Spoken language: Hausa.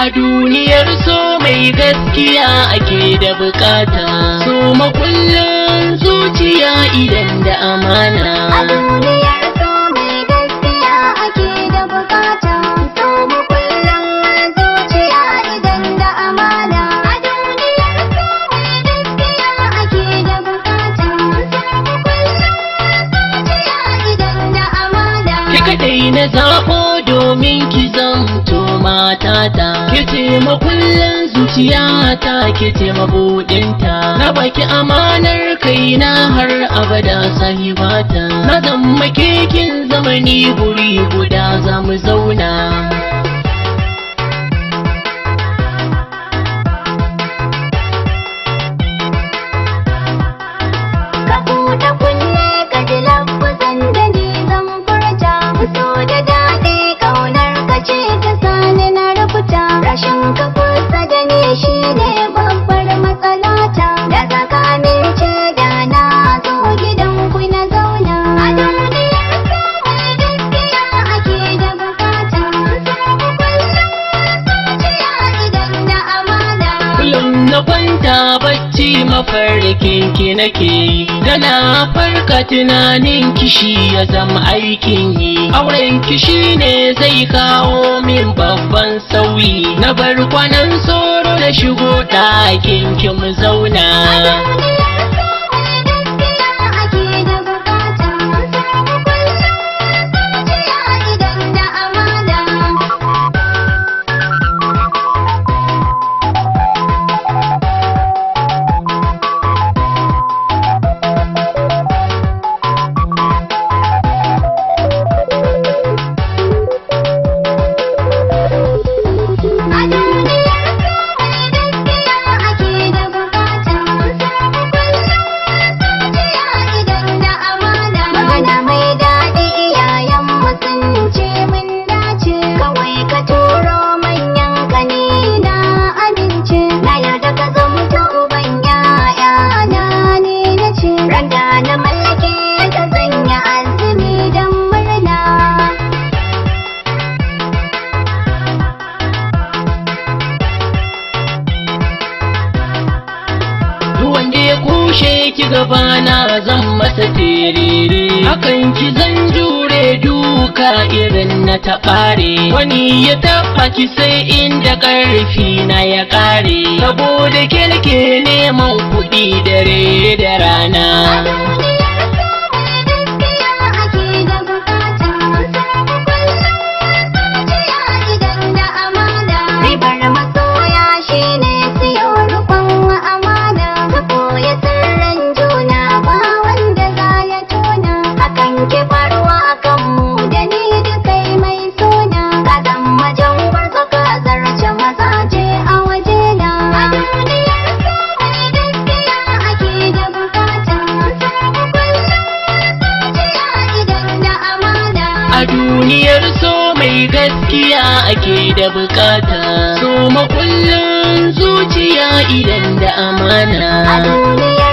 A duniyar so mai gaskiya ake da bukata, so makullin zuciya idan da amana. A duniyar so mai gaskiya ake da bukata, so makullin zuciya idan da amana. A duniyar so mai gaskiya ake da bukata, so makullin zuciya idan da amana. Ki kadai na zaɓo domin ki zamto matata, ki ce makullin zuciyata, ki ce mabuɗinta. Na baki amanar kaina har abada sahibata, na zama kekin zamani guri guda za mu zauna. Ka buɗe kunne ka ji lafazan da ni zan furta, so da daɗi ƙaunar ka ce ta sani na rubuta. Rashin ka kusa da ni shine babbar matsalata, da za ka amince da na zo gidan ku na zauna. A duniyar so mai gaskiya ake da bukata, so kullum zuciya idan da amana. Kullum na kwanta bacci mafarkin ki nake yi, da na farka tunanin kishi ya zama aikin yi. Auren kishi ne zai kawo min babban sauyi, na bar kwanan tsoro na shigo ɗakin ki mu zauna. A duniyar so mai gaskiya ake da bukata, so kullum zuciya idan da amana. A duniyar so mai gaskiya ake da bukata, so kullum zuciya idan da amana. Magana mai daɗi iyayenmu sun ce mun dace, kawai ka turo manyan ka ni na amince. Na yarda ka zamto uban 'ya'yana ni na ce, randa na mallake ka sanya azumi don murna. Duk wanda ya kushe ki gabana zan masa terere, hakan ki zan jure duka irin na taɓare. Wani ya taɓa ki sai inda ƙarfi na ya ƙare, saboda ke nake neman kuɗi dare da rana. A duniyar so mai gaskiya ake da bukata, so kullum zuciya idan da amana. Ribar masoya shine siyo rukun amana, ka koya sirrin juna ba wanda za ya tona. Hakan ke faruwa akan mu da ni da kai mai sona, ka zama jangwar ka zarce mazaje a wajena. A duniyar so mai gaskiya ake da bukata, so kullum zuciya idan da amana. A duniyar so mai gaskiya ake da bukata, so makullin zuciya idan da amana. A duniyar